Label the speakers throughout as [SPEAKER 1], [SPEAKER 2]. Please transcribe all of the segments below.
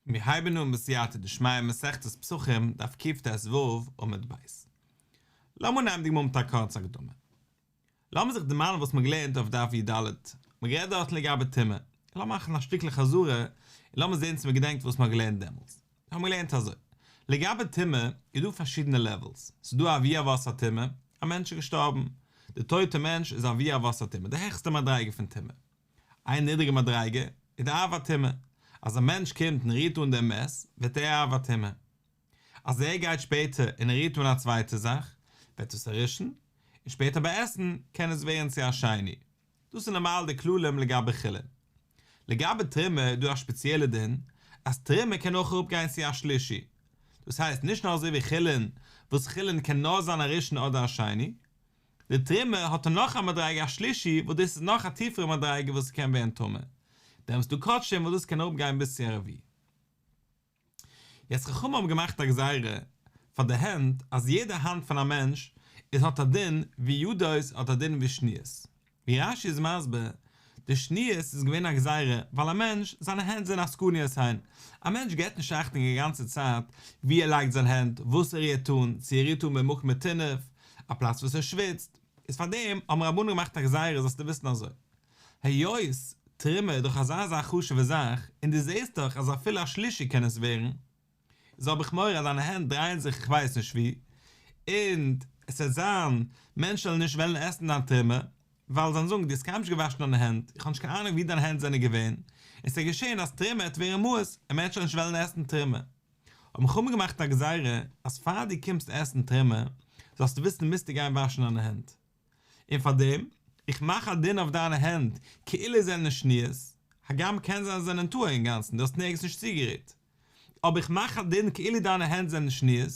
[SPEAKER 1] מיר הייבן אן בסייעתא דשמיא מסכת פסחים דף קט"ו עמוד ב'. לאמיר נעמען די גמרא מיט א קורצע הקדמה. לאמיר זיך דערמאנען וואס מ'האט געלערנט אויף דף י"ד, מ'האט גערעדט דארטן לגבי טומאה, לאמיר מאכן א שטיקל חזרה און לאמיר זען צו מ'געדענקט וואס מ'האט געלערנט דעמאלטס. האבן מיר געלערנט אזוי, לגבי טומאה איז דא פארשידענע לעוועלס, ס'איז דא אבי אבות הטומאה, א מענטש איז געשטארבן, די טויטע מענטש איז אבי אבות הטומאה, די העכסטע מדריגה פון טומאה. איין נידריגע מדריגה איז די אב הטומאה, אז א מענטש קומט און רירט אן דעם מת, ווערט ער אב הטומאה. אז ער גייט שפעטער און ער רירט אן א צווייטע זאך, ווערט עס א ראשון, און שפעטער ביי עסן קען עס ווערן צו א שני. דאס איז נארמאל די כללים לגבי חולין. לגבי תרומה איז דא א שפעציעלע דין, אז תרומה קען אויך אראפגיין צו א שלישי. דאס הייסט נישט נאר אזוי ווי חולין, וואס חולין קען נאר זיין א ראשון אדער א שני, די תרומה האט ער נאך א מדריגה א שלישי וואס דאס איז נאך א טיפערע מדריגה וואס ס'קען ווערן טמא, דעמאלטס דא קדשים וואס דאס קען אראפ גיין ביז צו א רביעי. יעצט חכמים האבן געמאכט א גזירה פאר די הענט אז יעדע האנט פון א מענטש איז האט א דין ווי ידות האט א דין ווי שניות, ווי רש"י איז מסביר, די שניות איז געווען א גזירה ווייל א מענטש, זיינע הענט זענען עסקניות הן, א מענטש געבט נישט אכטונג די גאנצע צייט ווי ער לייגט זיין הענט, וואס ער רירט אן, צו ער רירט אן במקום מטונף, א פלאץ וואס ער שוויצט, איז פאר דעם האבן רבנן געמאכט א גזירה זאלסטו וויסן אזוי, היות תרומה איז דאך אזא אזא חשוב'ע זאך, און דו זעסט דאך אז אפילו א שלישי קען עס ווערן, איז האב איך מורא אז דיינע הענט דרייען זיך איך ווייס נישט וואו, און עס וועט זיין מענטשן וועלן נישט וועלן עסן דיין תרומה, ווייל זיי וועלן זאגן דו האסט קיינמאל נישט געוואשן דיינע הענט, איך האב נישט קיין אהנונג וואו דיינע הענט זענען געווען, און ס'וועט געשען אז תרומה וועט ווערן מיאוס, און מענטשן וועלן נישט וועלן עסן תרומה. האבן חכמים געמאכט א גזירה אז פאר דו קומסט עסן תרומה, זאלסטו וויסן מוזטו גיין וואשן דיינע הענט. און פאר דעם, איך מאך א דין אויף דיינע הענט כאילו זיי זענען שניות, הגם קען זיין זיי זענען טהור אינגאנצן, דו האסט נערגעץ נישט צוגערירט, אבער איך מאך א דין כאילו דיינע הענט זענען שניות,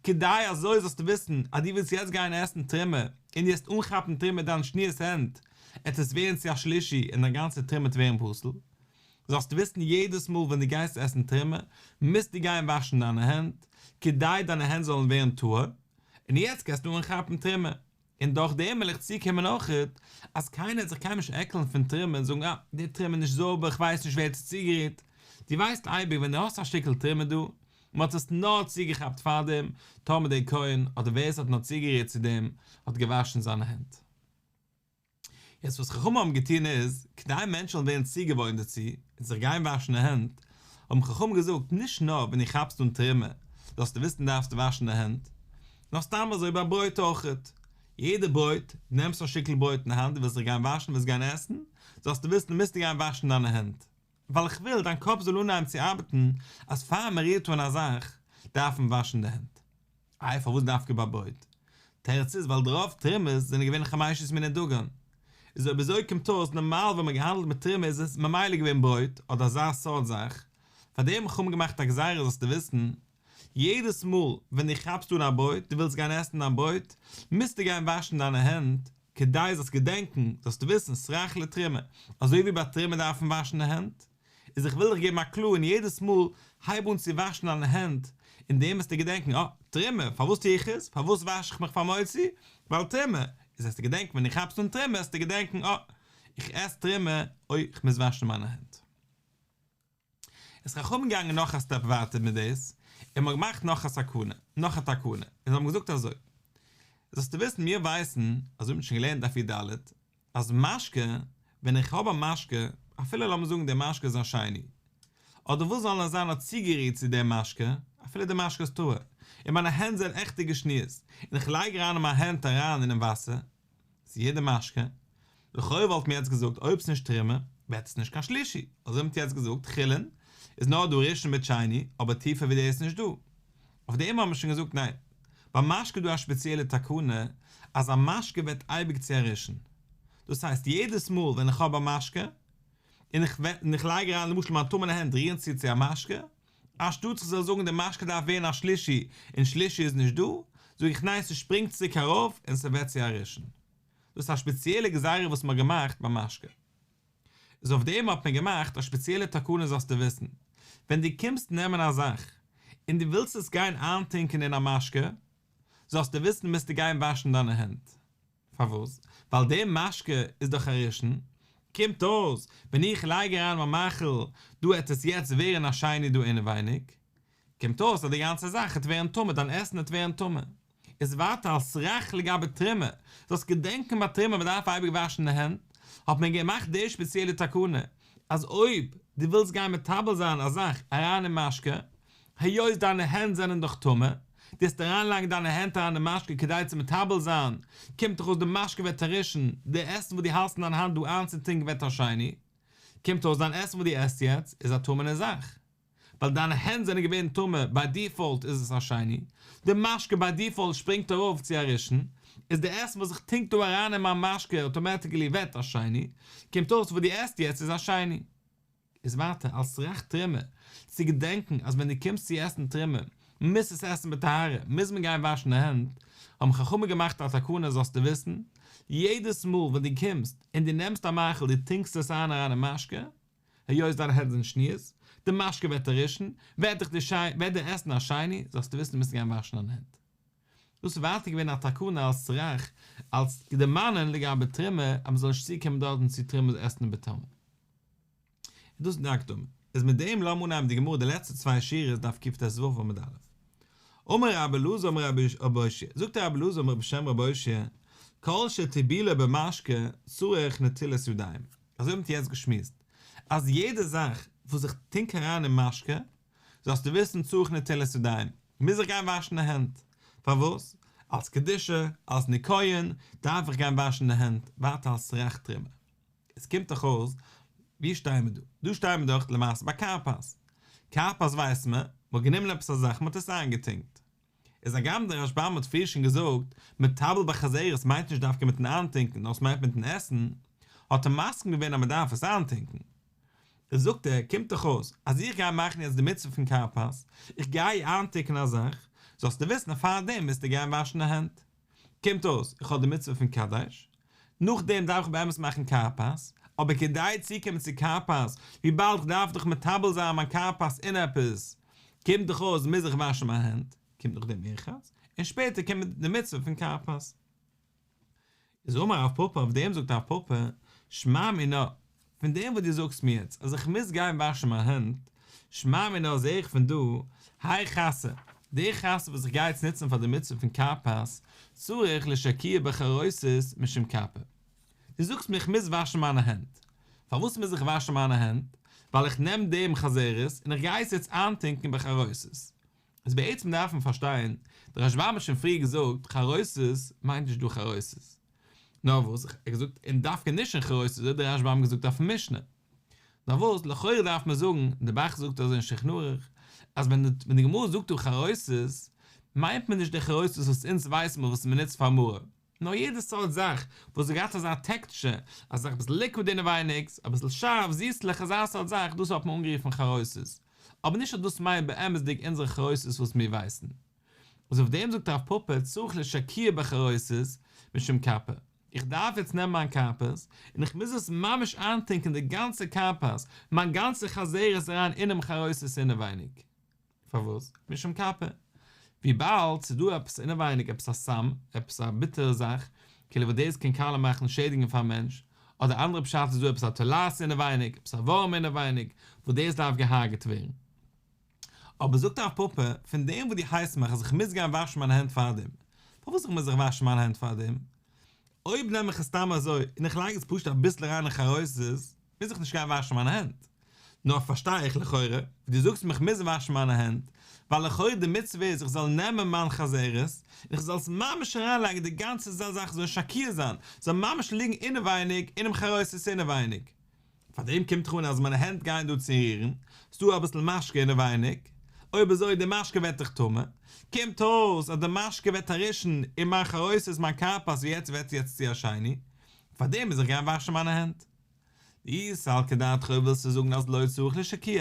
[SPEAKER 1] כדי אזוי זאלסטו וויסן אז דו ווילסט יעצט גיין עסן תרומה, און דו וועסט אנכאפן תרומה מיט דיינע שניות הענט, עט עס ווערן צו א שלישי און דיין גאנצע תרומה וועט ווערן פסול. זאלסטו וויסן יעדעס מאל ווען דו גייסט עסן תרומה, מוזטו גיין וואשן דיינע הענט, כדי דיינע הענט זאלן ווערן טהור, און יעצט קענסטו אנכאפן תרומה. און דורך דעם וועל איך צוקומען אויכעט אז קיינער וועט זיך קיינמאל נישט עקלן פון תרומה און זאגן אה, די תרומה איז נישט זויבער, איך ווייס נישט ווער האט עס צוגערירט. דו ווייסט אייביג ווען דו האסט א שטיקל תרומה דא, מען האט עס נאר צוגעכאפט פארדעם, טאמער דער כהן אדער ווער עס האט נאר צוגערירט צו דעם האט געוואשן זיינע הענט. יעצט וואס חכמים האבן געטון איז, כדי מענטשן זאלן ווערן צוגעוואוינט דערצו, און זיך גיין וואשן די הענט, האבן חכמים געזאגט, נישט נאר ווען דו כאפסט אן תרומה, זאלסטו וויסן דארפסטו וואשן די הענט, נאר סתם אזוי ביי ברויט אויכעט. יעדע ברויט, נעמסט א שטיקל ברויט אין האנט, דו ווילסט זיך גיין וואשן, ווילסט גיין עסן, זאלסטו וויסן מוזטו גיין וואשן דיינע הענט. ווייל איך וויל דיין קאפ זאל אנהייבן צו ארבעטן אז פאר מען רירט אן א זאך דארף מען וואשן די הענט. איי פארוואס דווקא ביי ברויט? תירוץ איז ווייל די רוב תרומות זענען געווען חמשת מיני דגן. איז אויב אזוי קומט אויס נארמאל ווען מען געהאנדלט מיט תרומה איז עס ממילא געווען ברויט אדער אזא סארט זאך, פארדעם האבן חכמים געמאכט א גזירה זאלסטו וויסן יעדעס מאל ווען דו כאפסט אן א ברויט, דו ווילסט גיין עסן דיין ברויט, מוזטו גיין וואשן דיינע הענט, כדי זאלסט געדענקן, זאלסטו וויסן, סרך לתרומה, אזוי ווי ביי תרומה דארף מען וואשן די הענט, איז איך וויל דיך געבן א קלו און יעדעס מאל הייב אן צו וואשן דיינע הענט, אין דעם וועסטו געדענקן, אה, תרומה, פארוואס טו איך עס? פארוואס וואש איך מיך פאר מוציא? ווייל תרומה, איז וועסטו געדענקן ווען דו כאפסט אן תרומה וועסטו געדענקן, אה, איך עס תרומה, אוי, איך מוז וואשן מיינע הענט. איז חכמים געגאנגען נאך א סטעפ ווייטער מיט דאס, און מ'האט געמאכט נאך א סכנה, נאך א תקנה, און זיי האבן געזאגט אזוי, זאלסטו וויסן מיר ווייסן, אזוי האט מען שוין געלערנט דף י"ד, אז משקה, ווען איך האב א משקה, אפילו לאמיר זאגן דער משקה איז א שני, אדער וואס זאל נאר זיין האט צוגערירט צו דעם משקה, אפילו דער משקה איז טהור, און מיינע הענט זענען עכטיגע שניות, און איך לייג אריין מיין הענט אריין אינעם וואסער, צו יעדע משקה, לכאו' וואלט מען יעצט געזאגט אויב ס'נישט תרומה ווערט עס נישט קיין שלישי, אזוי האט מען יעצט געזאגט חולין איז נאר דא ראשון מיט שני אבער טיפער ווי דאס איז נישט דא, אויף דעם האט מען שוין געזאגט ניין, ביי משקה איז דא א שפעציעלע תקנה אז א משקה ווערט אייביג צו א ראשון, דאס הייסט יעדעס מאל ווען איך האב א משקה און איך לייג אריין למשל מיין טמא'נע הענט רירן צו צו א משקה, אנשטאט איך זאל זאגן די משקה דארף ווערן א שלישי און שלישי איז נישט דא, זאג איך ניין ס'שפרינגט צוריק ארויף און ס'ווערט צו א ראשון. דאס איז א שפעציעלע גזירה וואס מ'האט געמאכט ביי משקה. איז אויף דעם האט מען געמאכט א שפעציעלע תקנה זאלסטו וויסן, ווען דו קומסט נעמען א זאך און דו ווילסט עס גיין איינטונקען אין א משקה, זאלסטו וויסן מוזטו גיין וואשן דיינע הענט. פארוואס? ווייל די משקה איז דאך א ראשון, קומט אויס, ווען איך לייג אריין מיין מאכל דא עט עס יעצט ווערן א שני דא אינעווייניג, קומט אויס אז די גאנצע זאך עט ווערן טמא, דיין עסן עט ווערן טמא. איז ווייטער אלס סרך לגבי תרומה, זאלסט געדענקען ביי תרומה מען דארף אייביג וואשן די הענט, האט מען געמאכט די שפעציעלע תקנה, אז אויב דו ווילסט גיין מטבל זיין א זאך אריין אין משקה, היות דיינע הענט זענען דאך טמא, דו וועסט אריינלייגן דיינע הענט אריין אין משקה כדי צו מטבל זיין, קומט דאך אויס די משקה ווערט א ראשון, די עסן וואס דו האלסט אין דיין האנט דא איינצוטונקען ווערט א שני, קומט אויס דיין עסן וואס דו עסט יעצט איז א טמא'נע זאך. ווייל דיינע הענט זענען געווען טמא, ביי דיפאלט איז עס א שני, די משקה ביי דיפאלט שפרינגט ארויף צו א ראשון, איז די עסן וואס איך טונק דא אריין אין מיין משקה אטאמעטיקלי ווערט א שני, קומט אויס וואס דו עסט יעצט איז א שני. איז ווייטער אלס סרך תרומה, צו געדענקן אז ווען דו קומסט צו עסן תרומה, מוזט עס עסן בטהרה, מוז מען גיין וואשן די הענט, האבן חכמים געמאכט א תקנה זאלסטו וויסן, יעדעס מאל ווען דו קומסט און דו נעמסט א מאכל דו טונקסט עס איין אריין אין משקה, היות דיינע הענט זענען שניות, די משקה ווערט א ראשון, ווערט דאך די שיי, ווערט די עסן א שני, זאלסטו וויסן דו מוזט גיין וואשן דיינע הענט. דאס איז ווייטער געווען א תקנה אלס סרך, אלס דערמאנען לגבי תרומה, אז מען זאל נישט צוקומען דארטן צו תרומה עסן בטומאה. און דאס איז די הקדמה. איז מיט דעם לאמיר אנהייבן די גמרא די לעצטע צוויי שורות דף קט"ו עמוד א'. אמר רבי אלעזר אמר רבי אושעיא, זאגט רבי אלעזר אמר בשם רבי אושעיא, כל שטיבולו במשקה צריך נטילת ידיים. אזוי האבן מיר יעצט געשמועסט, אז יעדע זאך וואס איך טונק אריין אין משקה, זאלסטו וויסן צריך נטילת ידיים, מוז איך גיין וואשן די הענט. פארוואס? אלס קדושה, אלס ניקיון, דארף איך גיין וואשן די הענט, ווייטער אלס סרך תרומה. עס קומט דאך אויס, ווי שטייען מיר דא? דא שטייען מיר דאך למעשה ביי כרפס. כרפס ווייסן מיר, מען האט גענומען עפעס א זאך, מען האט עס איינגעטונקט. איז הגם דער רשב"ם האט פריער שוין געזאגט, מטבל בחזרת מיינט נישט דווקא מיטן איינטונקען נאר עס מיינט מיטן עסן, האט ער מסכים געווען אז מען דארף עס איינטונקען. איז זאגט ער, קומט דאך אויס אז איך גיי מאכן יעצט די מצוה פון כרפס, איך גיי איינטונקען א זאך, זאלסטו וויסן אז פארדעם מוזטו גיין וואשן די הענט. קומט אויס איך האב די מצוה פון קדש, נאכדעם דארף איך באמת מאכן כרפס, אבער כדי צוקומען צו כרפס, וויבאלד איך דארף דאך מטבל זיין מיין כרפס אין עפעס, קומט דאך אויס מוז איך וואשן מיין הענט, קומט נאכדעם ורחץ, און שפעטער קומט די מצוה פון כרפס. איז אמר רב פפא, אויף דעם זאגט רב פפא, שמע מינה, פון דעם וואס דו זאגסט מיר יעצט אז איך מוז גיין וואשן מיין הענט, שמע מינה זעה איך פון דא, האי חסא, די חסא וואס איך גיי יעצט נוצן פאר די מצוה פון כרפס, צריך לשקויי בחרוסת משום קפר. דו זאגסט מיר איך מוז וואשן מיינע הענט. פארוואס מוז איך וואשן מיינע הענט? ווייל איך נעם דעם חזרת און איך גיי עס יעצט איינטונקען בחרוסת. איז בעצם דארף מען פארשטיין, דער רשב"ם האט שוין פריער געזאגט חרוסת מיינט נישט דא חרוסת. נאר וואס, ער האט געזאגט און דווקא נישט אין חרוסת, אזוי האט דער רשב"ם געזאגט אויפן משנה. נאר וואס, לכאורה דארף מען זאגן, און דער ב"ח זאגט אזוי אין שולחן ערוך, אז ווען די גמרא זאגט דא חרוסת, מיינט מען נישט די חרוסת וואס אונז ווייסן מיר וואס מען נוצט פאר מרור, נאר יעדע סארט זאך וואס האט געהאט אזא טעקסטשער, א זאך אביסל ליקוויד אינעווייניג, אביסל שארף, זיסלעך, אזא סארט זאך, דאס האט מען אנגערופן חרוסת. אבער נישט אז דאס מיינט באמת'דיג אונזערע חרוסת וואס מיר ווייסן. איז אויף דעם זאגט רב פפא צריך לשקויי בחרוסת משום קפר, איך דארף יעצט נעמען מיין כרפס און איך מוז עס ממש איינטונקען די גאנצע כרפס, מיין גאנצע חזרת אריין אינעם חרוסת אינעווייניג. פארוואס? משום קפר. וויבאלד ס'איז דא עפעס אינעווייניג עפעס א סם, עפעס א ביטערע זאך, כאילו וואס דאס קען קאליע מאכן שעדיגן פאר א מענטש, אדער אנדערע פשט איז דא עפעס א תולעת אינעווייניג, עפעס א ווארעם אינעווייניג, וואס דאס דארף געהארגעט ווערן. אבער זאגט רב פפא, פון דעם וואס דו הייסט מיך אז איך מוז גיין וואשן מיינע הענט פארדעם, פארוואס איך מוז זיך וואשן מיינע הענט פארדעם? אויב נעם איך עס סתם אזוי און איך לייג עס פשוט אביסל אריין אין חרוסת, מוז איך נישט גיין וואשן מיינע הענט. נאר פארשטיי איך לכאורה, ווי דו זאגסט מיך מוז וואשן מיינע הענט, ווייל לכאורה די מצוה איז איך זאל נעמען מיין חזרת און איך זאל עס ממש אריינלייגן די גאנצע זאך זאל שקוע זיין, זאל ממש ליגן אינעווייניג אינעם חרוסת אינעווייניג. פאר דעם קומט דאך אן אז מיינע הענט גייען דא צורירן, ס'דא אביסל משקה אינעווייניג, אויב אזוי די משקה ווערט דאך טמא, קומט אויס אז די משקה ווערט א ראשון אין מיין חרוסת מיין כרפס ווי יעצט ווערט יעצט צו א שני, פאר דעם מוז איך גיין וואשן מיינע הענט. דאי סלקא דעתך אויב ווילסטו זאגן אז לא צריך לשקויי,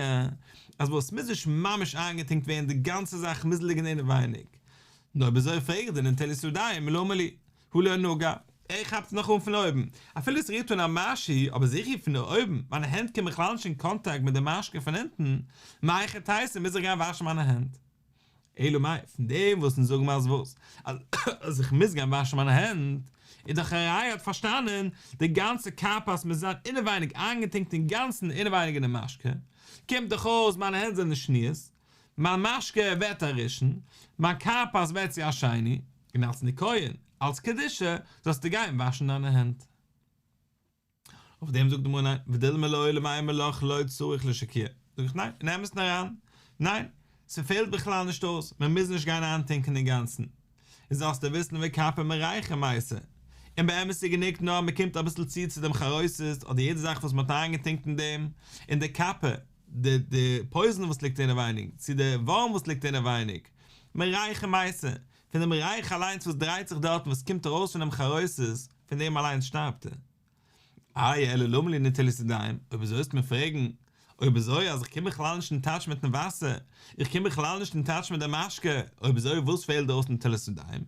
[SPEAKER 1] אז וואס מוז נישט ממש איינגעטונקט ווערן די גאנצע זאך מוז ליגן אינעווייניג, נו אויב אזוי פרעג איך דיר נטילת ידיים למה לי, הא לא נגע, ער כאפט נאך אן פון אויבן, אפילו עס רירט אן א משהו, אבער זיכער פון אויבן, מיינע הענט קומען בכלל נישט אין קאנטאקט מיט די משקה פון אונטן, מהיכי תיתי מוז איך גיין וואשן מיינע הענט. אלא מאי, פון דעם וואס אונז זאגן מיר אז וואס? אז איך מוז גיין וואשן מיינע הענט? איז דאך א ראיה האט פארשטאנען, די גאנצע כרפס מוז זיין אינעווייניג איינגעטונקט אינגאנצן אינעווייניג אינעם משקה, קומט דאך אויס מיינע הענט זענען שניות, מיין משקה ווערט א ראשון, מיין כרפס ווערט צו א שני, און אלס ניקיון, אלס קדושה, זאלסטו גיין וואשן דיינע הענט. אויף דעם זאגט די גמרא ניין, ודילמא לעולם אימא לך לא צריך לשקויי, זאג איך ניין, אין אמת'ן אריין, ניין, ס'פעלט בכלל נישט אויס, מען מוז נישט גיין איינטונקען אינגאנצן, און זאלסטו וויסן וקפא מריחא מייתי, און באמת איז גענוג נאר מען קומט אביסל צו צו דעם חרוסת אדער יעדע זאך וואס מען האט איינגעטונקט אין דעם, און די קפא, די די פויזן וואס ליגט אינעווייניג, צו די ווארם וואס ליגט אינעווייניג, מריחא מייתי, פון דעם ריח אליינס וואס דרייט זיך דארטן וואס קומט ארויס פון דעם חרוסת, פון דעם אליינס שטארבט ער. איי אלא למה לי נטילת ידיים, אויב אזוי וועסטו מיר פרעגן, אויב אזוי אז איך קום בכלל נישט אין טאטש מיטן וואסער, איך קום בכלל נישט אין טאטש מיט די משקה, אויב אזוי וואס פעלט דא אויס נטילת ידיים?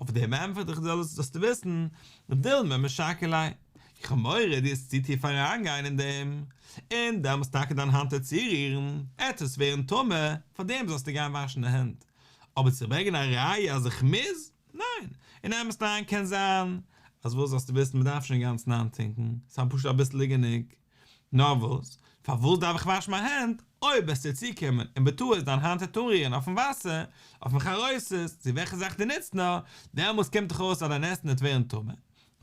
[SPEAKER 1] אויף דעם ענטפערט איך דיר זאלסטו וויסן, דילמא משקי ליה, איך האב מורא דו וועסט צו טיף אריינגיין אין דעם, און דעמאלסט טאקע דיין האנט וועט צורירן, עט עס ווערן טמא, פארדעם זאלסטו גיין וואשן די הענט. אבער צו ברענגען א ראיה אז איך מוז? ניין! אין אמת'ן אריין קען זיין אז וואס זאלסטו וויסן מ'דארף נישט אינגאנצן איינטונקן, ס'איז פשוט אביסל איז גענוג. נאר וואס? פארוואס דארף איך וואשן מיין הענט? אויב וועסטו צוקומען און בטעות דיין האנט וועט אנרירן אויפן וואסער, אויפן חרוסת, צו וועלכע זאך דו נוצט נאר, דעמאלס קומט דאך אויס אז דיין עסן וועט ווערן טמא.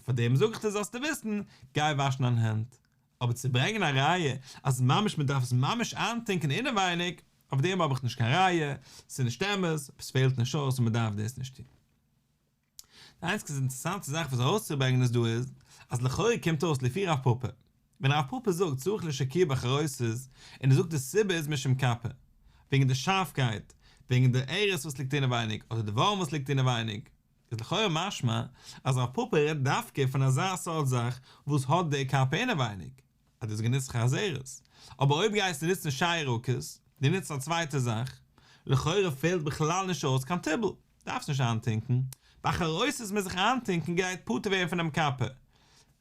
[SPEAKER 1] פארדעם זאג איך דיר זאלסטו וויסן, גיי וואשן דיין הענט. אבער צו ברענגען א ראיה אז ממש מ'דארף עס ממש איינטונקען אינעווייניג, אויף דעם האב איך נישט קיין ראיה, ס'איז נישט אמת, עס פעלט נישט אויס און מ'דארף דאס נישט טון. די איינציגסטע אינטערעסאנטע זאך וואס ארויסצוברענגען איז דא איז, אז לכאורה קומט אויס לפי רב פפא, ווען רב פפא זאגט צריך לשקויי בחרוסת, און ער זאגט די סיבה איז משום קפא, וועגן די שארפקייט, וועגן די ארס וואס ליגט אינעווייניג, אדער די ווארם וואס ליגט אינעווייניג, איז לכאורה משמע אז רב פפא רעדט דווקא פון אזא סארט זאך וואס האט די קפא אינעווייניג, אז דו האסט גענוצט חזרת, אבער אויב גייסטו נוצן שאר ירקות, דו נוצט א צווייטע זאך, לכאורה פעלט בכלל נישט אויס קיין טיבול, דארפסט נישט איינטונקן, ביי חרוסת מוז איך איינטונקן כדי פטור ווערן פונעם קפא.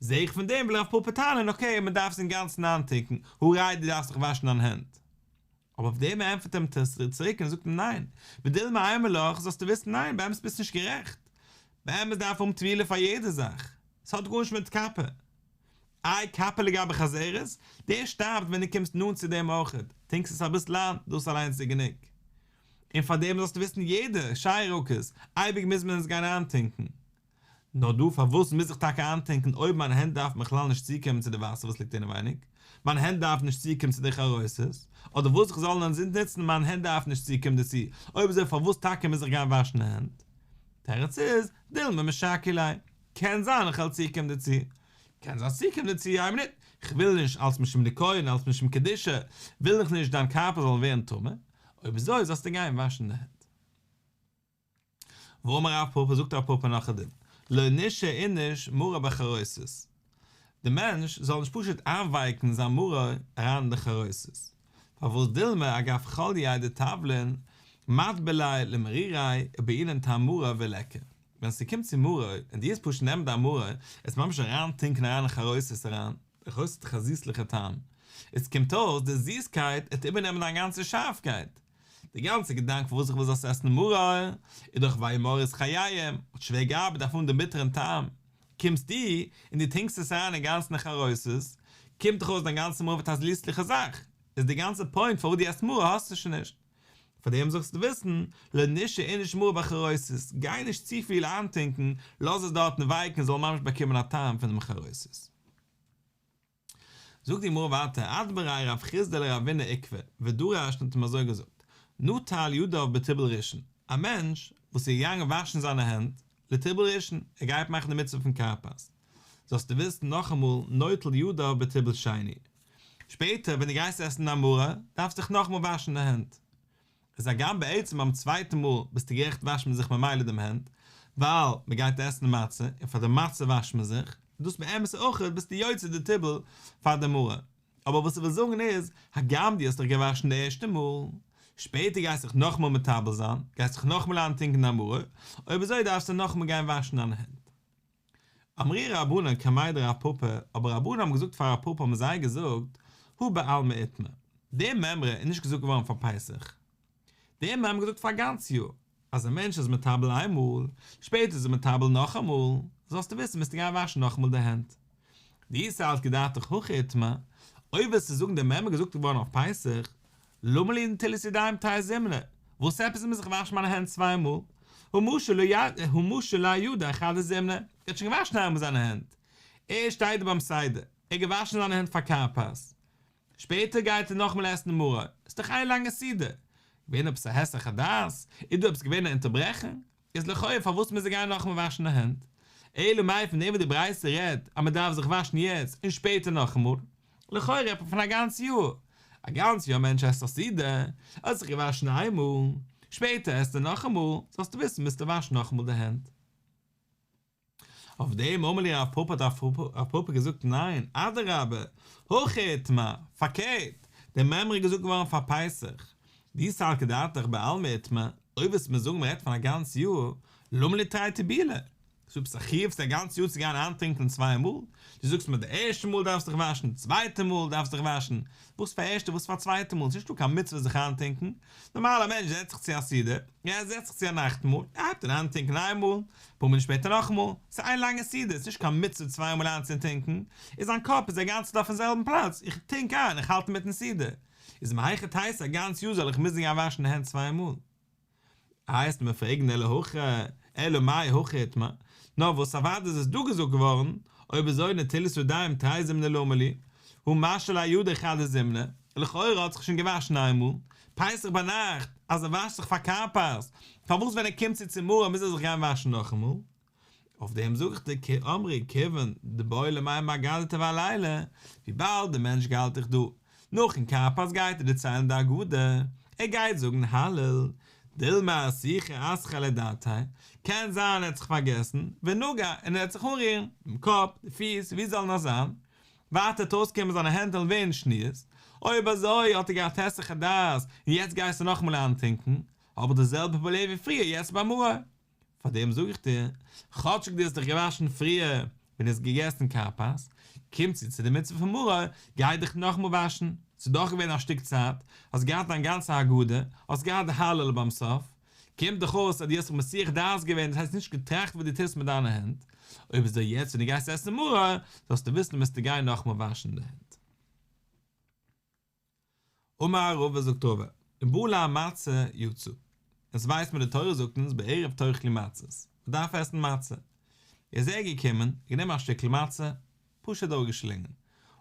[SPEAKER 1] זעה איך פון דעם וויל רב פפא טענה'ן אקעי מען דארף עס אינגאנצן איינטונקן, הא ראי' דו דארפסט דיך וואשן דיין הענט. אבער אויף דעם ענטפערט אים תוס' צוריק און זאגט אים ניין, ודילמא אימא לך זאלסטו וויסן ניין באמת ביסט נישט גערעכט, באמת דארף האבן טבילה פאר יעדע זאך, ס'האט גארנישט מיט קפא. איי קפא לגבי חזרת? דער שטארבט ווען דו קומסט נאנט צו דעם אויכעט, טונקסט עס אביסל איין, דאס אליינס איז גענוג. און פאר דעם זאלסטו וויסן יעדע שאר ירקות, אייביג מוז מען עס גיין איינטונקן. נאר דא פארוואס מוז איך טאקע איינטונקן אויב מיין הענט דארף בכלל נישט צוקומען צו די וואסער וואס ליגט אינעווייניג, מיין הענט דארף נישט צוקומען צו די חרוסת, אדער וואס איך זאל אינזין נוצן מיין הענט דארף נישט צוקומען דערצו, אויב אזוי פארוואס טאקע מוז איך גיין וואשן די הענט? תירוץ איז, דילמא משקי ליה, קען זיין איך וועל צוקומען דערצו, קען זיין צוקומען דערצו, איין מינוט, איך וויל נישט אלס משום ניקיון אלס משום קדושה, וויל איך נישט דיין קערפער זאל ווערן טמא, אויב אזוי זאלסטו גיין וואשן די הענט. ואמר רב פפא זאגט רב פפא נאך א דין, לא נישהי איניש מריה בחרוסת, די מענטש זאל נישט פשוט איינווייקן זיין מרור אריין אין די חרוסת, פארוואס דילמא אגב חלייה דתבלין מטביל ליה למריריה ובעינן טעם מרור וליכא, ווען ס'קומט צו מרור און דו וועסט פשוט נעמען דיין מרור עס ממש אריין טונקען אריין אין חרוסת אריין, די חרוסת האט דאך א זיסליכע טעם, עס קומט אויס די זיסקייט עט איבערנעמען דיין גאנצע שארפקייט, די גאנצע געדאנק פארוואס איך וויל זאלסט עסן מרור איז דאך וימררו את חייהם, האט שווער געארבעט דארף האבן דעם ביטערן טעם, קומסטו און דו טונקסט עס אריין אינגאנצן אין חרוסת, קומט דאך אויס דיין גאנצע מרור ווערט א זיסליכע זאך, איז די גאנצע פוינט פארוואס דו עסט מרור האסטו שוין נישט. פאר דעם זאלסטו וויסן, לא נישהי איניש מריה בחרוסת, גיי נישט צופיל איינטונקן, לאז עס דארטן ווייקן זאל ממש באקומען א טעם פונעם חרוסת. זאגט די גמרא ווייטער, אדבריה רב חסדא לרבינא עוקבא, ודרש און האט אים אזוי געזאגט, נטל ידיו בטיבול ראשון, א מענטש וואס איז געגאנגען וואשן זיינע הענט לטיבול ראשון, ער גייט מאכן די מצוה פון כרפס, זאלסטו וויסן נאכאמאל נוטל ידיו בטיבול שני, שפעטער ווען דו גייסט עסן א מרור, דארפסטו דיך נאכאמאל וואשן די הענט. איז הגם בעצם ביים צווייטן מאל ביסטו גערעכט וואשט מען זיך ממילא דעם הענט, ווייל מען גייט עסן מצה און פאר די מצה וואשט מען זיך, דאס באמת אויך ביסטו יוצא די טיבול פאר די מרור. אבער וואס איך וויל זאגן איז, הגם דו האסט דיך געוואשן די ערשטע מאל, שפעטער גייסט דיך נאכאמאל מטבל זיין, גייסט דיך נאכאמאל איינטונקען דיין מרור, אויב אזוי דארפסטו נאכאמאל גיין וואשן דיינע הענט. אמרוה רבנן קמיה דרב פפא, אבער רבנן האבן געזאגט פאר רב פפא האבן זיי געזאגט, הא בעלמא איתמר, די מימרא איז נישט געזאגט געווארן פאר פסח, די מימרא געזאגט פאר א גאנץ יאר, אז א מענטש איז מטבל איינמאל, שפעטער איז ער מטבל נאכאמאל, זאלסטו וויסן מוזטו גיין וואשן נאכאמאל די הענט. דאי סלקא דעתך הכי איתמר, אויב וועסטו זאגן די מימרא געזאגט געווארן אויף פסח, למה לי נטילת ידיים תרי זימני, וואס עפעס מוז איך וואשן מיינע הענט צוויי מאל? הא משי ליה ידיה חדא זימנא, ער האט שוין געוואשן איינמאל זיינע הענט, ער שטייט דא ביים סדר, ער האט געוואשן זיינע הענט פאר כרפס, שפעטער גייט ער נאכאמאל עסן מרור, איז דאך איין לאנגע סעודה, געווען עפעס א היסח הדעת? איז דא עפעס געווען א אונטערברעכן? איז לכאו' פארוואס מוז ער גיין נאכאמאל וואשן די הענט? אלא מאי פון דעם וואס די ברייתא רעדט אז מען דארף זיך וואשן יעצט און שפעטער נאכאמאל, לכאו' רעדט מען פון א גאנץ יאר, א גאנץ יאר א מענטש עסט א סעודה, ער האט זיך געוואשן איינמאל, שפעטער עסט ער נאכאמאל, זאלסטו וויסן מוזטו וואשן נאכאמאל די הענט. אויף דעם אמר ליה רב פפא האט רב פפא געזאגט ניין, אדרבה, הכי איתמר, פארקערט, די מימרא איז געזאגט געווארן פאר פסח, דאי סלקא דעתך בעלמא איתמר, אויב וועסט מיר זאגן מען רעדט פון א גאנץ יאר, למה לי תרי טיבולי? ס'איז עפעס א חיוב צו א גאנץ יאר צו גיין איינטונקען צוויי מאל? דו זאגסט מיר די ערשטע מאל דארפסט דיך וואשן, די צווייטע מאל דארפסט דיך וואשן, וואס פאר ערשטע וואס פאר צווייטע מאל, ס'נישטא קיין מצוה זיך איינטונקען, נארמאל א מענטש זעצט זיך צו א סעודה, ער זעצט זיך צו א נאכטמאל, ער הייבט אן איינטונקען איין מאל, אפאר מינוט שפעטער נאכאמאל, ס'איז איין לאנגע סעודה, ס'נישט קיין מצוה צוויי מאל איינצוטונקען, איז זיין קאפ איז א גאנצע צייט אויפן זעלבן פלאץ, איך טונק איין, איך האלט אינמיטן סעודה, איז מהיכי תיתי א גאנץ יאר זאל איך מוזן גיין וואשן די הענט צוויי מאל? וועסט מיר פרעגן אלא הכא, אלא מאי הכא איתמר, נאר וואס אוודאי איז עס דא געזאגט געווארן, אויב אזוי נטילת ידיים תרי זימני למה לי, הא משי ליה ידיה חדא זימנא, לכאורה האט זיך שוין געוואשן איינמאל, פסח ביינאכט, אז ער וואשט זיך פאר כרפס, פארוואס ווען ער קומט צו צו מרור מוז ער זיך גיין וואשן נאכאמאל? אויף דעם זאג איך דיר אמרי כיוון דבעי למימר אגדתא בעליליא, וויבאלד דער מענטש געהאלט איך דא, נאכן כרפס גייט ער דערציילן די הגדה, ער גייט זאגן הלל, דילמא אסוחי אסחיה לדעתיה, קען זיין ער האט זיך פארגעסן, ונגע, און ער וועט זיך אנרירן, דעם קאפ, די פיס, ווי זאל נאר זיין, ווייטער וועט אויסקומען זיינע הענט וועלן ווערן שניות, אויב אזוי האט ער געהאט היסח הדעת און יעצט גייסטו נאכאמאל איינטונקן, האב איך די זעלבע פראבלעם ווי פריער יעצט ביי מרור. פאר דעם זאג איך דיר, כאטשיג דו האסט דיך געוואשן פריער ווען דו האסט געגעסן כרפס, קומט צו צו די מצוה פון מרור, גיי דיך נאכאמאל וואשן, ס'איז דאך געווען א שטיק צייט, האסט געהאט דיין גאנצע הגדה, האסט געהאט די הלל ביים סוף, קומט דאך אויס אז דו האסט זיך מסיח דעת געווען, דאס הייסט נישט געטראכט וואס דו טוסט מיט דיינע הענט, אויב אזוי יעצט ווען דו גייסט עסן מרור, זאלסטו וויסן מוזטו גיין נאכאמאל וואשן די הענט. אמר רבא זאגט רבא, בלע מצה יצא. עס ווייסט מען די תורה זאגט אונז בערב תאכלו מצות, מען דארף עסן מצה. איז ער געקומען, גענומען א שטיקל מצה, פשוט אראפגעשלינגען,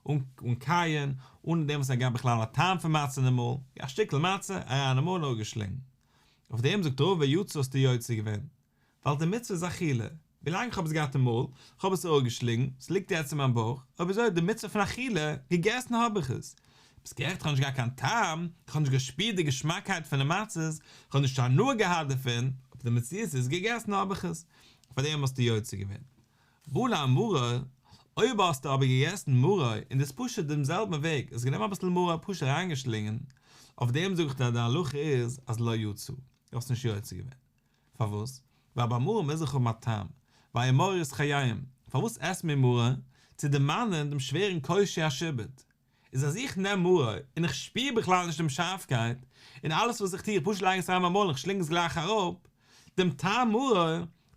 [SPEAKER 1] אן אן קייען, אן דעם וואס ער געהאט בכלל א טעם פון מצה אין די מויל, א שטיקל מצה אריין אין מויל און אראפגעשלינגען. אויף דעם זאגט רבא יצא האסטו יוצא געווען, ווייל די מצוה איז אכילה, ווילאנג איך האב עס געהאט אין מויל, איך האב עס אראפגעשלינגען, עס ליגט יעצט אין מיין בויך, אויב אזוי איז די מצוה פון אכילה, געגעסן האב איך עס. ביסט גערעכט איך האב נישט געהאט קיין טעם, איך האב נישט געשפירט די געשמאקקייט פון די מצות, איך האב נישט הנאה געהאט דערפון, אבער די מציאות איז געגעסן האב איך עס, פאר דעם האסטו יוצא געווען. בלע מרור, אויב האסטו אבער געגעסן מרור און דאס פשוט דעם זעלבן וועג, האסט גענומען אביסל מרור פשוט אריינגעשלינגען, אויף דעם זאג איך דיר אז די הלכה איז אז לא יצא, דו האסט נישט יוצא געווען. פארוואס? ווייל ביי מרור מוז איך האבן א טעם, וימררו את חייהם, פארוואס עסן מיר מרור? צו דערמאנען דעם שווערן קושי השעבוד. איז אז איך נעם מרור און איך שפיר בכלל נישט דעם שארפקייט, און אלעס וואס איך טו איך פשוט לייג עס אריין אין מיין מויל און איך שלינג עס גלייך אראפ, דעם טעם מרור,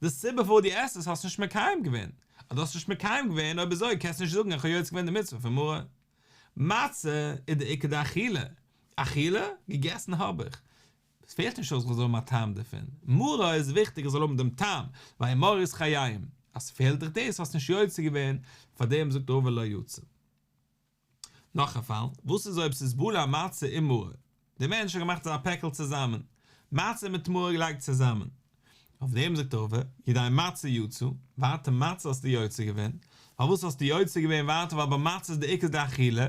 [SPEAKER 1] די סיבה פארוואס דו עסט עס האסט נישט מקיים געווען, אז דו האסט נישט מקיים געווען אויב אזוי קענסטו נישט זאגן איך האב יוצא געווען די מצוה פון מרור. מצה איז די עיקר די אכילה, אכילה, געגעסן האב איך, עס פעלט נישט אויס איך זאל האבן א טעם דערפון, מרור איז וויכטיג איך זאל האבן דעם טעם, וימררו את חייהם, אז ס'פעלט דיך דאס האסט נישט יוצא געווען, פארדעם זאגט רבא לא יצא. נאך א פאל, וואס איז אויב ס'איז בלע מצה עם מרור? דער מענטש האט געמאכט אזא פעקל צוזאמען, מצה מיט מרור געלייגט צוזאמען. אויף דעם זאגט רבא, ידי מצה יצא, ווייטער מצה האסטו יוצא געווען, פארוואס האסטו יוצא געווען ווייטער ווייל ביי מצה איז די עיקר די אכילה,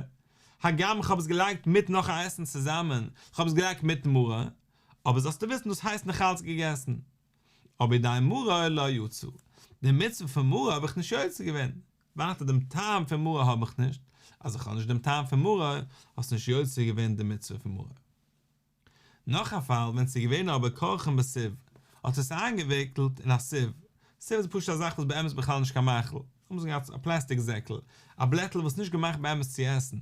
[SPEAKER 1] הגם איך האב עס געלייגט מיט נאך א עסן צוזאמען, איך האב עס געלייגט מיט מרור, אבער זאלסטו וויסן דאס הייסט נאכאלץ געגעסן. אבער ידי מרור לא יצא, די מצוה פון מרור האב איך נישט יוצא געווען, ווייטער דעם טעם פון מרור האב איך נישט, אז איך האב נישט דעם טעם פון מרור, האסט נישט יוצא געווען די מצוה פון מרור. נאך א פאל ווען ס'איז געווען אבער כרכן בסיב, האט עס איינגעוויקלט אין א סיב, סיב איז פשוט א זאך וואס באמת בכלל נישט קיין מאכל, לאמיר זאגן א פלעסטיק זעקל, א בלעטל וואס נישט געמאכט באמת צו עסן,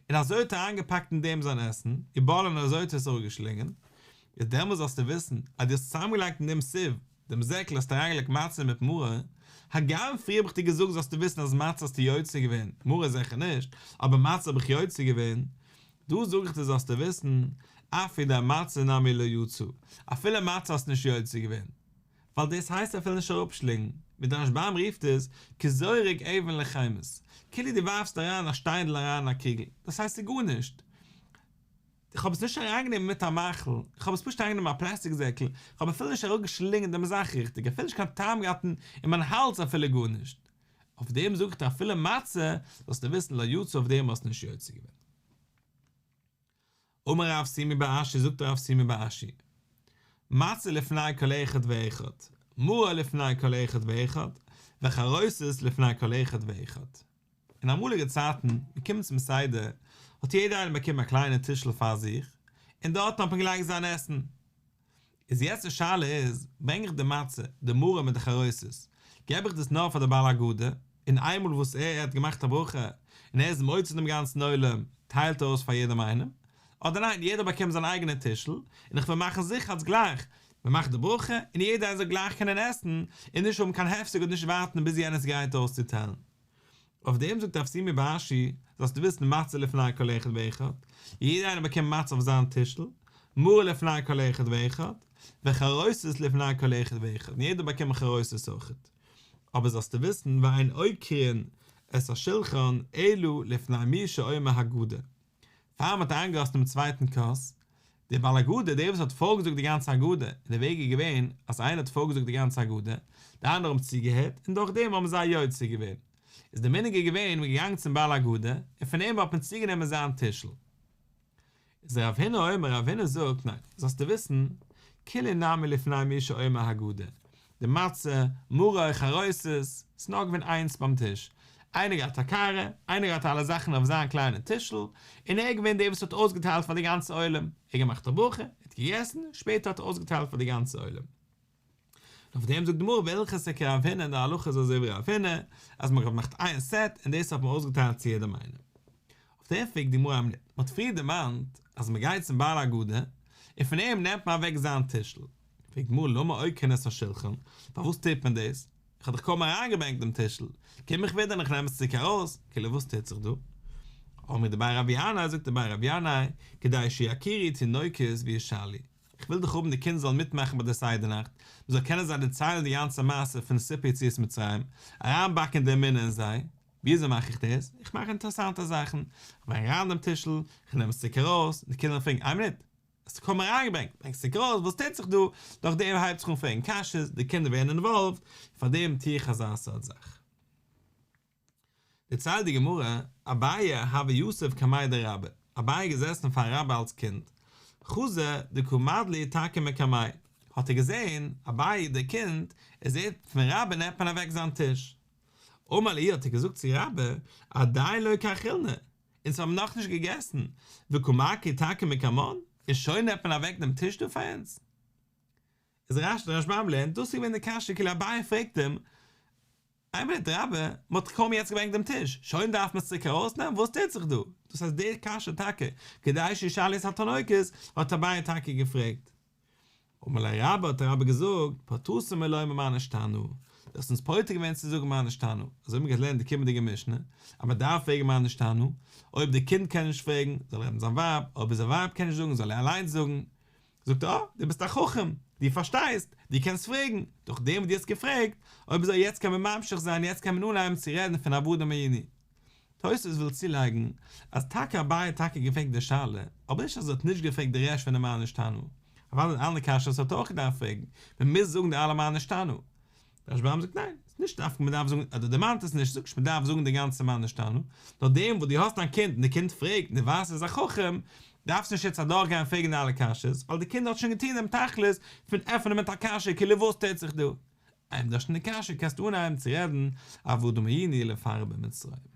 [SPEAKER 1] און אזוי האט ער איינגעפאקט אין דעם זיין עסן, ובלען און אזוי האט ער עס אראפגעשלינגען, איז דעמאלס זאלסטו וויסן אז דו האסט צוזאמגעלייגט אין דעם סיב. דעם זעקל האסטו אריינגעלייגט מצה מיט מרור, הגם פריער האב איך דיר געזאגט זאלסטו וויסן אז מצה האסטו יוצא געווען, מרור זיכער נישט, אבער מצה האב איך יוצא געווען, דא זאג איך דיר זאלסטו וויסן, אף ידי מצה נמי לא יצא, אפילו מצה האסטו נישט יוצא געווען, ווייל דאס הייסט אפילו נישט אראפשלינגן, ווי דער רשב"ם רופט עס, כזורק אבן לחומס, כאילו דו ווארפסט אריין א שטיינדל אריין אין א קוגל, דאס הייסט ס'איז גארנישט. איך האב עס נישט אריינגענומען מיט א מאכל, איך האב עס פשוט אריינגענומען אין א פלעסטיק זעקל, איך האב אפילו נישט אראפגעשלינגען דעם זאך ריכטיג, אפילו נישט קיין טעם געהאט אין מיין האלז אפילו גארנישט. אויף דעם זאג איך דיר אפילו מצה, זאלסטו וויסן לא יצא אויף דעם האסטו נישט יוצא געווען. אמר רב שימי בר אשי זאגט רב שימי בר אשי, מצה לפני כל אחד ואחד, מרור לפני כל אחד ואחד, וחרוסת לפני כל אחד ואחד. אין אמאליגע צייטן, געקומען צום סדר, האט יעדער איינער באקומען א קליינע טישל פאר זיך, און דארטן האט מען געלייגט זיין עסן. איז יעצט די שאלה איז, ברענג איך די מצה, די מרור מיט די חרוסת, געב איך דאס נאר פאר די בעל הגדה, און איינמאל וואס ער האט געמאכט א ברכה, און ער איז מוציא דעם גאנצן עולם, טיילט ער אויס פאר יעדעם איינעם, אדער ניין, יעדער באקומט זיין אייגענע טישל, און איך וויל מאכן זיכער אז גלייך מען מאכט די ברכה, און יעדער איינער זאל גלייך קענען עסן, און נישט האבן קיין הפסק און נישט ווארטן ביז יענער איז גרייט אויסצוטיילן. אויף דעם זאגט רב שימי בר אשי, זאלסטו וויסן מצה לפני כל אחד ואחד, יעדער איינער באקומט מצה אויף זיין טישל, מרור לפני כל אחד ואחד, וחרוסת לפני כל אחד ואחד, און יעדער באקומט חרוסת אויכעט. אבער זאלסטו וויסן ואין עוקרין את השולחן אלא לפני מי שאומר הגדה. פאר מ'האט איינגעגאסן דעם צווייטן כוס, דער בעל הגדה, דער וואס האט פארגעזאגט די גאנצע הגדה, און דער וועג איז געווען אז איינער האט פארגעזאגט די גאנצע הגדה, די אנדערע האבן צוגעהערט, און דורך דעם האבן זיי יוצא געווען. איז דער מנהג איז געווען, מ'איז געגאנגען צום בעל הגדה, און פון אים האט מען צוגענומען זיין טישל. איז רב הונא אומר, רב הונא זאגט, ניין, זאלסטו וויסן, כולהו נמי לפני מי שאומר הגדה, די מצה, מרור, חרוסת, ס'איז נאר געווען איינס ביים טיש, איינער געהאט א קערה, איינער געהאט אלע זאכן אויף זיין קליינע טישל, און ער איז געווען דער וואס האט אויסגעטיילט פאר די גאנצע עולם, ער האט געמאכט א ברכה, ער האט געגעסן, שפעטער האט ער אויסגעטיילט פאר די גאנצע עולם. און אויף דעם זאגט די גמרא והלכתא כרב הונא, די הלכה איז אזוי ווי רב הונא, אז מען האט געמאכט איין סעט און דאס האט מען אויסגעטיילט צו יעדעם איינעם. אויף דעם פרעגט די גמרא, מען האט פריער דערמאנט אז מען גייט צום בעל הגדה און פון אים נעמט מען אוועק זיין טישל, פרעגט די גמרא למה עוקרין את השולחן, פארוואס טוט מען דאס? איך האב דאך קוים אריינגעברענגט דעם טישל, קום איך ווידער און איך נעם עס צוריק ארויס, כאילו וואס טוט זיך דא? אמרי דבי רבי ינאי, זאגט דבי רבי ינאי, כדי שיכירו תינוקות וישאלו, איך וויל דאך האבן די קינדער זאלן מיטמאכן ביי די סדר נאכט, מען זאל קענען זיי דערציילן די גאנצע מעשה פון סיפור יציאת מצרים, אריינבאקן די אמונה אין זיי, וויאזוי מאך איך דאס? איך מאך אינטערעסאנטע זאכן, איך ברענג אריין דעם טישל, איך נעם עס צוריק ארויס, די קינדער פרעגן, איין מינוט, האסט קוים אריינגעברענגט, ברענגסט צוריק ארויס, וואס טוט זיך דא? דורך דעם הייבט זיך אן פרעגן קשיות, די קינדער ווערן אינוואלווד, פאר דעם טו איך אזא סארט זאך. דערציילט די גמרא, אביי הוה יתיב קמיה דרבה, אביי איז געזעסן פאר רבה אלס קינד, חזא דקא מדלי תכא מקמיה, האט ער געזען, אביי דער קינד, ער זעט פון רבה נעמט מען אוועק זיין טיש. אמר להו האט ער געזאגט צו רבה, עדיין לא קאכילנא, אונז האבן נאכנישט געגעסן, וקא מקרי תכא מקמן, און שוין נעמט מען אוועק דעם טיש דא פאר אונז? איז רש"י דער רשב"ם לערנט, דאס איז געווען די קשיא כאילו אביי פרעגט אים, איין מינוט רבה, מען האט קוים יעצט געברענגט דעם טיש, שוין דארף מען עס צוריק ארויסנעמען, וואס טוט זיך דא? דאס הייסט די קשיא טאקע, כדי שישאלו את התינוקות, האט אביי טאקע געפרעגט. אמר ליה רבה האט רבה געזאגט, פטרתן מלומר מה נשתנה, דו האסט אונז פוטר געווען צו זאגן מה נשתנה, אזוי האבן מיר געלערנט די קומענדיגע משנה, אז מען דארף פרעגן מה נשתנה, אויב די קינד קען נישט פרעגן, זאל ער רעדן זיין ווייב, אויב זיין ווייב קען נישט זאגן, זאל ער אליינס זאגן. זאגט ער, אה, דו ביסט א חכם, דו פארשטייסט, דו קענסט פרעגן, דורך דעם וואס דו האסט געפרעגט, אויב אזוי יעצט קען מען ממשיך זיין, יעצט קען מען אנהייבן צו רעדן פון עבדים היינו. תוספות וויל צולייגן אז טאקע אביי האט טאקע געפרעגט די שאלה, אבער נישט אז ער האט נישט געפרעגט די רעשט פון די מה נשתנה, אוודאי די אנדערע קשיות האט ער אויך געדארפט פרעגן, מען מוז זאגן די אלע מה נשתנה. רשב"ם זאגט ניין, ס'איז נישט דווקא מען דארף זאגן, אדער דערמאנט עס נישט, זאגט נישט מען דארף זאגן די גאנצע מה נשתנה, נאר דעם וואס דו האסט דיין קינד און די קינד פרעגט און דו ווייסט ער איז א חכם, דארפסט נישט יעצט אדורכגיין פרעגן די אלע קשיות, ווייל די קינד האט שוין געטון דעם תכלית פון עפענען מיט א קשיא כאילו וואס טוט זיך דא. איינמאל דו האסט שוין די קשיא קענסטו אנהייבן צו רעדן עבדים היינו לפרעה במצרים.